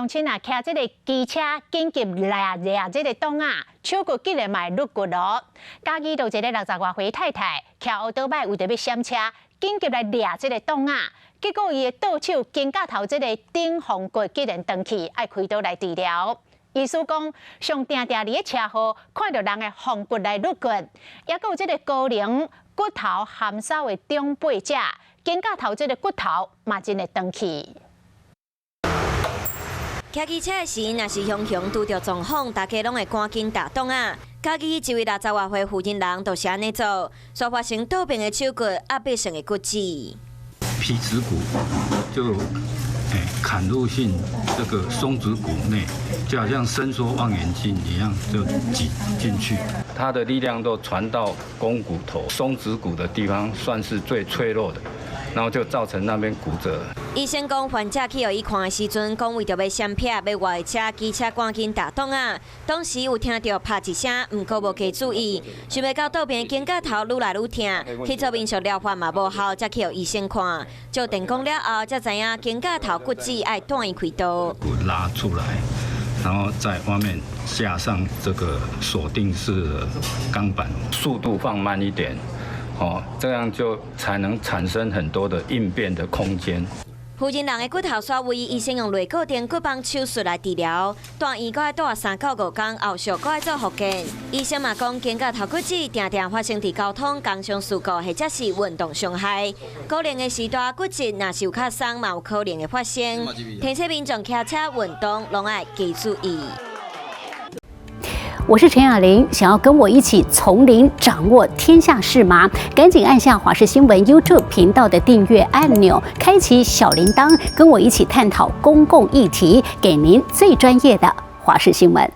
鄉親啊，騎這个機車緊急掠掠這个擋仔，手骨竟然嘛會甩骨囉。嘉義就一个60外歲太太，騎烏多擺為著欲閃車，緊急來掠這个擋仔，結果伊的倒手肩胛頭這个頂風骨竟然斷去，愛開刀來治療。醫師講，上定定佇咧車禍看著人的風骨來甩骨，抑閣有這个高齡骨頭含梢的長輩者，肩胛頭這个骨頭嘛真會斷去。騎機車時，若是雄雄拄著狀況，大家攏會趕緊踏擋仔。嘉義一位60外歲婦人人就是按呢做，煞發生倒爿的手骨壓迫性的骨折。皮質骨就砍入性這個松質骨內，就好像伸縮望遠鏡一樣，就擠進去。它的力量都傳到肱骨頭、松質骨的地方，算是最脆弱的，然後就造成那邊骨折。醫生講，患者去予伊看的時陣，講為著欲閃避欲外車，機車趕緊踏擋仔。當時有聽著拍一聲，毋過無加注意，想袂到倒爿肩胛頭愈來愈疼，去做民俗療法嘛無效，才去予醫生看。照電光了後，才知影肩胛頭骨折愛住院開刀。骨拉出來，然後在外面下上這個鎖定式的鋼板，速度放慢一點，哦，這樣就才能產生很多的應變的空間。婦人人的骨頭脫位，醫生用內固定骨棒手術來治療，住院閣愛蹛3到5工，後續閣愛做復健。醫生嘛講，肩胛頭骨折定定發生佇交通、工傷事故或者是運動傷害。高齡的時代骨折若是有較鬆，嘛有可能會發生。提醒民眾騎車運動攏愛加注意。我是陳雅玲，想要跟我一起從零掌握天下事嗎？趕緊按下華視新聞 YouTube 頻道的訂閱按鈕，開啟小鈴鐺，跟我一起探討公共議題，給您最專業的華視新聞。